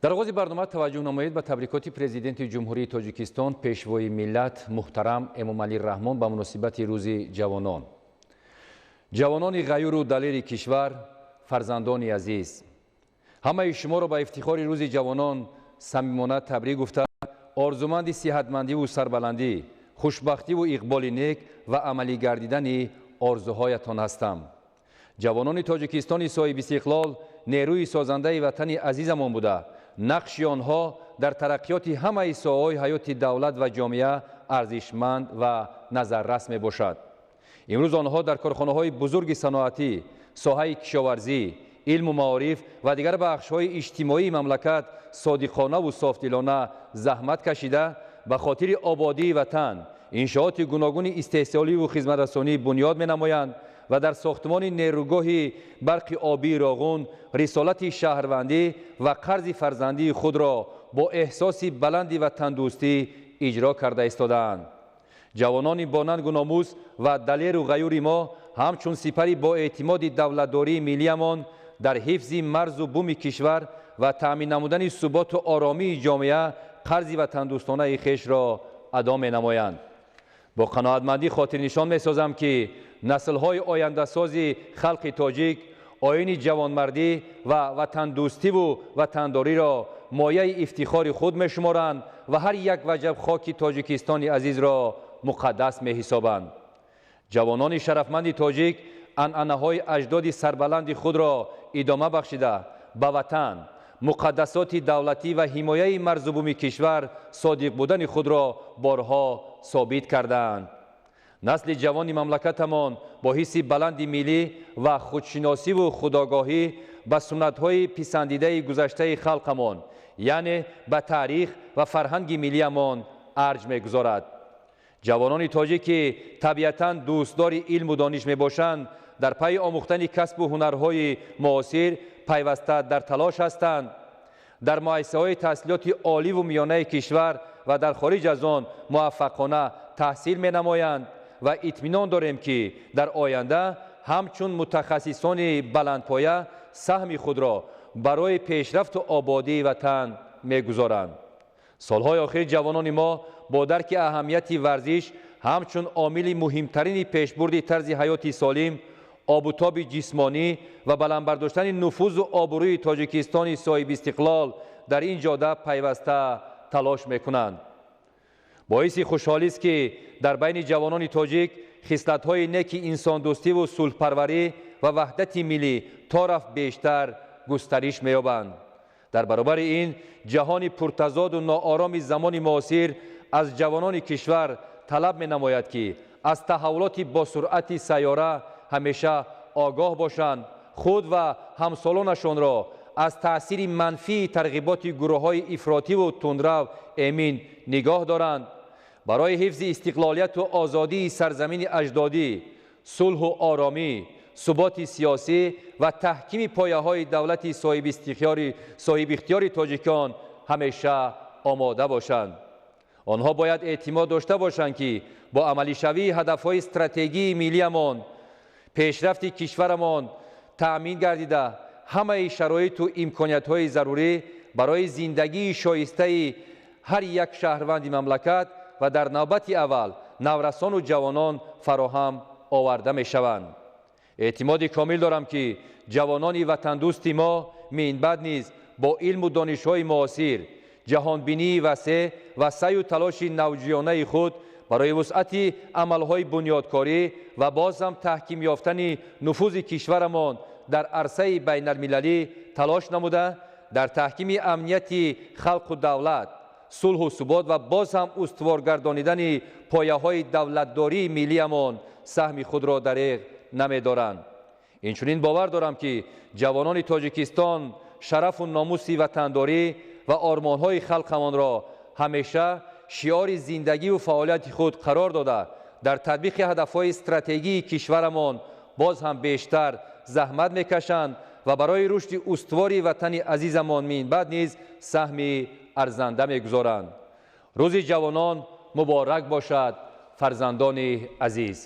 Дар оғози барнома таваҷҷӯҳ намоед ба табрикоти Президенти Ҷумҳурии Тоҷикистон, Пешвои миллат муҳтарам Эмомалӣ Раҳмон ба муносибати Рӯзи ҷавонон. Ҷавонони ғаюру далери кишвар, фарзандони азиз, ҳамаи шуморо ба ифтихори Рӯзи ҷавонон самимона табрик гуфта, орзуманди сиҳатмандиву сарбаландӣ, хушбахтиву иқболи нек ва амалӣ гардидани орзуҳоятон ҳастам. Ҷавонони Тоҷикистони соҳибистиқлол нерӯи созандаи ватани азизамон буда, нақши онҳо дар тараққиёти ҳамаи соҳаҳои ҳаёти давлат ва ҷомеа арзишманд ва назаррас мебошад. Имрӯз онҳо дар корхонаҳои бузурги саноатӣ, соҳаи кишоварзӣ, илму маориф ва дигар бахшҳои иҷтимоии мамлакат содиқонаву софдилона заҳмат кашида, ба хотири ободии ватан иншооти гуногуни истеҳсоливу хизматрасонӣ бунёд менамоянд ва дар сохтмони нерӯгоҳи барқи обии Роғун рисолати шаҳрвандӣ ва қарзи фарзандии худро бо эҳсоси баланди ватандӯстӣ иҷро карда истодаанд. Ҷавонони бонангу номус ва далеру ғаюри мо ҳамчун сипари боэътимоди давлатдории миллиямон дар ҳифзи марзу буми кишвар ва таъмин намудани суботу оромии ҷомеа қарзи ватандӯстонаи хешро адо менамоянд. Бо қаноатмандӣ хотирнишон месозам, ки наслҳои ояндасози халқи тоҷик оини ҷавонмардӣ ва ватандӯстиву ватандориро мояи ифтихори худ мешуморанд ва ҳар як ваҷаб хоки Тоҷикистони азизро муқаддас меҳисобанд. Ҷавонони шарафманди тоҷик анъанаҳои аҷдоди сарбаланди худро идома бахшида, ба ватан, муқаддасоти давлатӣ ва ҳимояи марзу буми кишвар содиқ будани худро борҳо собит кардаанд. Насли ҷавони мамлакатамон бо ҳисси баланди миллӣ ва худшиносиву худогоҳӣ ба суннатҳои писандидаи гузаштаи халқамон, яъне ба таърих ва фарҳанги миллиямон арҷ мегузорад. Ҷавонони тоҷик, ки табиатан дӯстдори илму дониш мебошанд, дар пайи омӯхтани касбу ҳунарҳои муосир пайваста дар талош ҳастанд. Дар муассисаҳои таҳсилоти оливу миёнаи кишвар ва дар хориҷ аз он муваффақона таҳсил менамоянд ва итминон дорем, ки дар оянда ҳамчун мутахассисони баландпоя саҳми худро барои пешрафту ободии ватан мегузоранд. Солҳои охир ҷавонони мо бо дарки аҳамияти варзиш ҳамчун омили муҳимтарини пешбурди тарзи ҳаёти солим, обутоби ҷисмонӣ ва баланд бардоштани нуфузу обрӯи Тоҷикистони соҳибистиқлол дар ин ҷода пайваста талош мекунанд. Боиси хушҳолист, ки дар байни ҷавонони тоҷик хислатҳои неки инсондӯстиву сулҳпарварӣ ва ваҳдати миллӣ то рафт бештар густариш меёбанд. Дар баробари ин, ҷаҳони пуртазоду ноороми замони муосир аз ҷавонони кишвар талаб менамояд, ки аз таҳаввулоти босуръати сайёра ҳамеша огоҳ бошанд, худ ва ҳамсолонашонро аз таъсири манфии тарғиботи гурӯҳҳои ифротиву тундрав эмин нигоҳ доранд, барои ҳифзи истиқлолияту озодии сарзамини аҷдодӣ, сулҳу оромӣ, суботи сиёсӣ ва таҳкими пояҳои давлати соҳибихтиёри тоҷикон ҳамеша омода бошанд. Онҳо бояд эътимод дошта бошанд, ки бо амалишавии ҳадафҳои стратегии миллиямон пешрафти кишварамон таъмин гардида, ҳамаи шароиту имкониятҳои зарурӣ барои зиндагии шоистаи ҳар як шаҳрванди мамлакат ва дар навбати аввал наврасону ҷавонон фароҳам оварда мешаванд. Эътимоди комил дорам, ки ҷавонони ватандӯсти мо минбаъд низ бо илму донишҳои муосир, ҷаҳонбинии васеъ ва саъю талоши навҷӯёнаи худ барои вусъати амалҳои бунёдкорӣ ва боз ҳам таҳким ёфтани нуфузи кишварамон дар арсаи байналмилалӣ талош намуда, дар таҳкими амнияти халқу давлат, сулҳу субот ва боз ҳам устувор гардонидани пояҳои давлатдории миллиямон саҳми худро дареғ намедоранд. Инчунин бовар дорам, ки ҷавонони Тоҷикистон шарафу номуси ватандорӣ ва ормонҳои халқамонро ҳамеша шиори зиндагиву фаъолияти худ қарор дода, дар татбиқи ҳадафҳои стратегии кишварамон боз ҳам бештар заҳмат мекашанд ва барои рушди устувори ватани азизамон минбаъд низ саҳми арзанда мегузоранд. Рӯзи ҷавонон муборак бошад, фарзандони азиз!